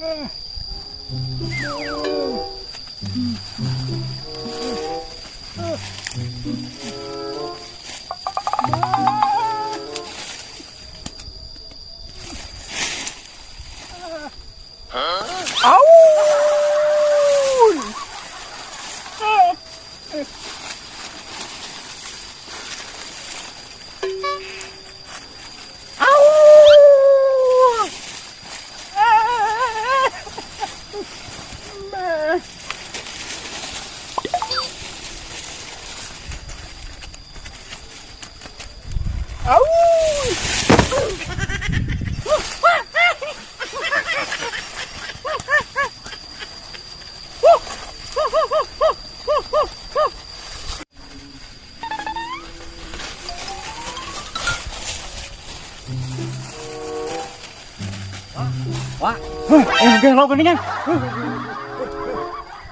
Aun. Au! Au! Wah, Eh, gelo geuningan.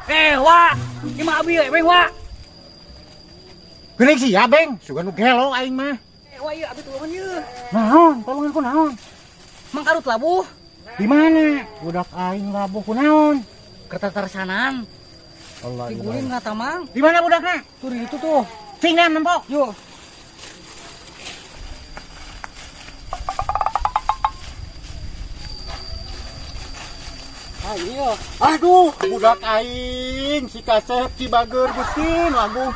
eh, wah, ini mah abi we, wah. Geuning sia, Beng. Sugan nu gelo aing mah. Eh, wah, ieu abi tulungan ieu. Naon? Tolongan ku naon? Mang Karut labuh. Di mana? Budak aing labuh ku naon? Kertatarsanan. Allah. Diguling ngata mang. Di mana budakna? Tuh di situ tuh. Cing dan nempok. Yuk. Ah, iya. Aduh, budak aing si kasep si bager Gusti nu agung.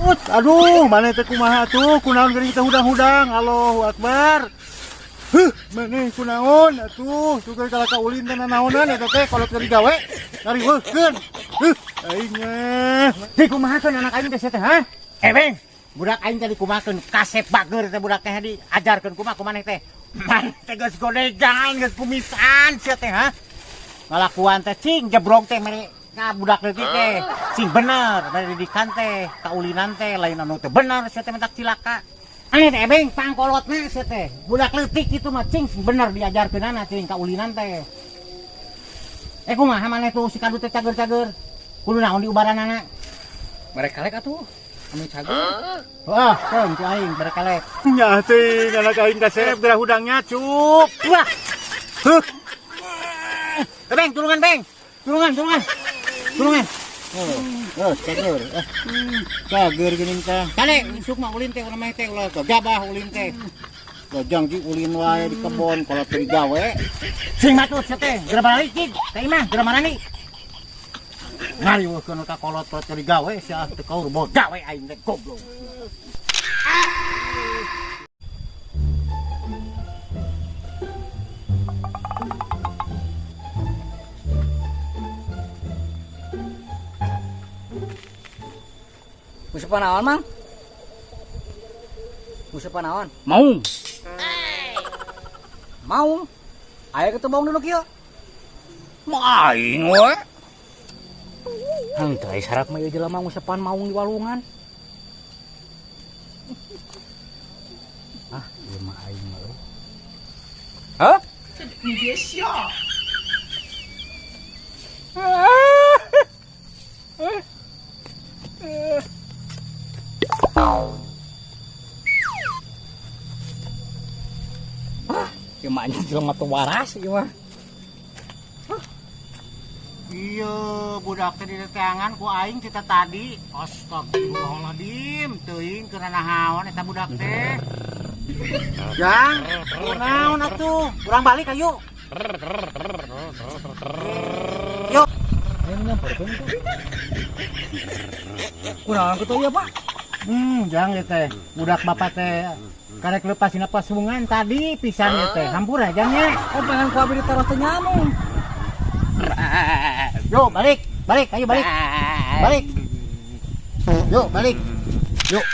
Ut, aduh, mana teh kumaha tuh? Kunaon geuning teh hudang-hudang. Allahu Akbar. Huh, maneh kunaon atuh? Sugan kalah ka ulin teh nanaonan eta teh kolot keur digawe. Ngariweuhkeun. Huh, aing mah. Dikumahakeun anak aing teh sia teh, ha? Eh, Beng, budak aing teh dikumahakeun kasep bager teh budak teh diajarkeun kumaha ku maneh teh. Maneh teh geus godegan, geus kumisan sia teh, ha? Ngalakuan teh cing jebrong teh mere ka budak leutik teh sing bener mere didikan teh kaulinan teh lain anu teh bener sia teh mentak cilaka. Aneh teh Ebeng pangkolotna sia teh budak leutik kitu mah cing sing bener diajarkeunana cing kaulinan teh. Eh, kumaha maneh tuh si kadu teh cager-cager kudu naon diubaranana? Mereka lek atuh. Anu cager. Wah, keun ku aing berekelek. Nya teh anak aing kasep geura hudangnya cuk. Wah. Huh. Eh, Beng, tulungan, Beng. Tulungan, tulungan. Tulungan. Oh, oh, cager. Eh, cager geuning teh. Kale, isuk mah ulin teh urang mah teh ulah gabah ulin teh. Gajang ji ulin wae di kebon kalau teu digawe. Sing matut sia teh, geura balik cing. Teh imah, geura marani. Ngariweuhkeun ka kolot kolot teu digawe sia teu kaur bawa gawe aing teh goblok. Musuh naon, Mang? Musuh naon? Maung. Maung. Aya kitu maung dulu kieu. Maing we. Henteu syarat mah ieu jelema ngusepan maung di walungan. Ah, ieu mah aing mah euy. Hah? 你别笑。 Ah, ieu mah anjing jelema teu waras ieu mah. Iya, budak teh diteangan ku aing cita tadi. Astagfirullahaladzim, teuing keur naon eta budak teh. Jang, kunaon atuh? Urang balik ayo. Yuk. Ayo nyamperkeun tuh. Kunaon kitu ieu, Pak? Jang ieu teh. Budak bapak teh karek lepas dina pasungan tadi pisan ieu teh. Hampura jang nya. Oh, pengen ku abi ditaros teh nyamung. Yuk, balik, balik, ayo balik. Balik. Yuk, balik. Yuk.